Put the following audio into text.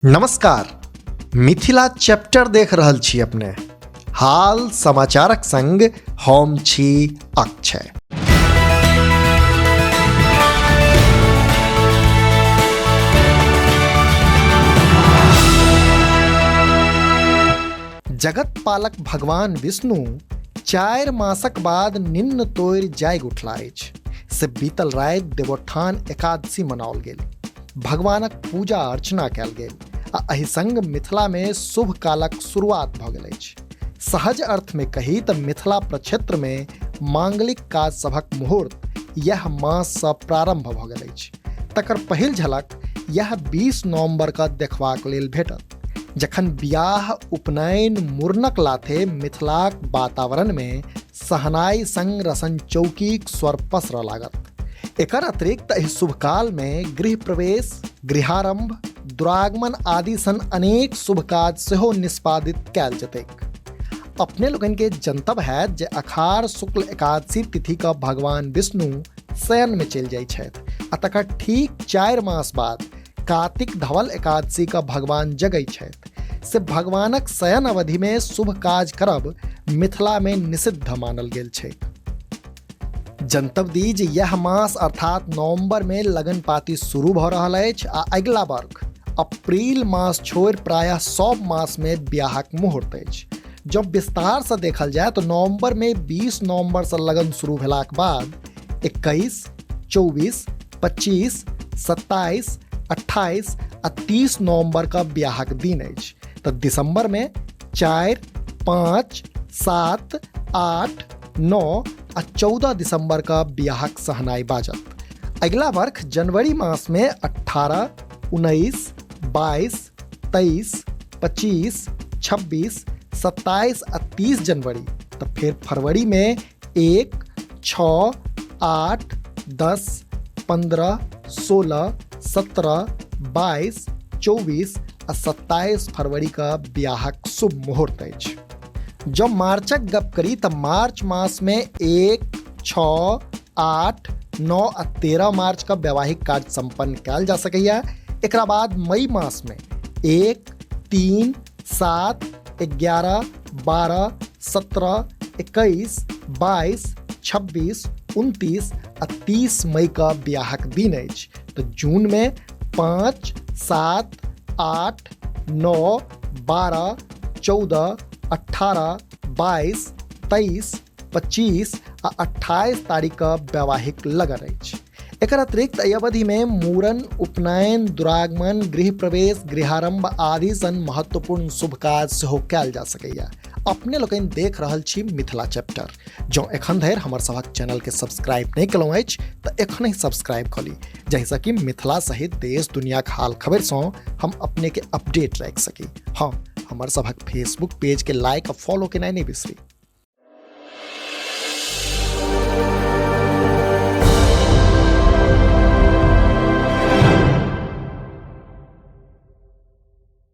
नमस्कार, मिथिला चैप्टर देख रहल छी अपने। हाल समाचारक संग हम छी अक्षय। जगत पालक भगवान विष्णु 4 मासक बाद निन्न तोड़ि जागि उठला अछि। से बीतल राति देवोत्थान एकादशी मनाओल गेल, भगवानक पूजा अर्चना कयल गेल आ एहि संग मिथिला में शुभ कालक शुरुआत भऽ गेल अछि। सहज अर्थ में कही तऽ मिथिला प्रक्षेत्र में मांगलिक काज सभक मुहूर्त यह मास सँ प्रारंभ भऽ गेल अछि। तकर पहिल झलक यह 20 नवंबर के देखबाक लेल भेटत, जखन बियाह, उपनयन, मुड़नक लाथे मिथिलाक वातावरण में सहनाई संग रसन चौकीक स्वर पसरऽ लागत। एकर अतिरिक्त एहि शुभ काल में गृह प्रवेश, गृहारंभ, दुरागमन आदि सन अनेक शुभ काज सेहो निष्पादित कयल जेतैक। अपने लोकनि के जनतब हैत जे अखार शुक्ल एकादशी तिथि के भगवान विष्णु शयन में चलि जाइ छथि आ तकर ठीक 4 मास बाद कार्तिक धवल एकादशी के भगवान जगै छथि। से भगवानक शयन अवधि में शुभ काज करब मिथिला में निषिद्ध मानल गेल छै। जनतब दी जे यह मास अर्थात नवंबर में लगन पाती शुरू भऽ रहल अछि आ अगिला वर्ष अप्रैल मास छोड़ि प्रायः सब मास में ब्याहक मुहूर्त अछि। जब विस्तार से देखल जाय तो नवंबर में 20 नवंबर से लगन शुरू भेलाक बाद 21, 24, 25, 27, 28 आ 30 नवंबर का ब्याहक दिन अछि। तो दिसंबर में 4, 5, 7, 8, 9 आ 14 दिसंबर का ब्याहक सहनाई बाजत। अगिला वर्ष जनवरी मास में 18, 19, 22, 23, 25, 26, 27 आ 30 जनवरी, तो फिर फरवरी में 1, 6, 8, 10, 15, 16, 17, 22, 24 आ 27 फरवरी का ब्याहक शुभ मुहूर्त अछि। जब मार्चक गप करी तऽ मार्च मास में 1, 6, 8, 9 आ 13 मार्च का वैवाहिक कार्य संपन्न कयल जा सकैया। एकरा बाद मई मास में 1, 3, 7, 11, 12, 17, 21, 22, 26, 29 आ 30 मई का ब्याहक दिन अछि। तो जून में 5, 7, 8, 9, 12, 14, 18, 22, 23, 25 आ 28 तारीख का वैवाहिक लगन अछि। एकर अतिरिक्त एहि अवधि में मूड़न, उपनयन, दुरागमन, गृह प्रवेश, गृहारंभ आदि सन महत्वपूर्ण शुभ काज सेहो कयल जा सकैया। अपने लोकनि देख रहल छी मिथिला चैप्टर। जँ एखन धरि हमर सभक चैनल के सब्सक्राइब नहि केलहुँ अछि तऽ एखनहि सब्सक्राइब कऽ ली, जाहिसँ कि मिथिला सहित देश दुनियाक हाल खबरिसँ हम अपने के अपडेट राखि सकी। हाँ, हमर सभक फेसबुक पेज के लाइक आ फॉलो केनाइ नहि बिसरी।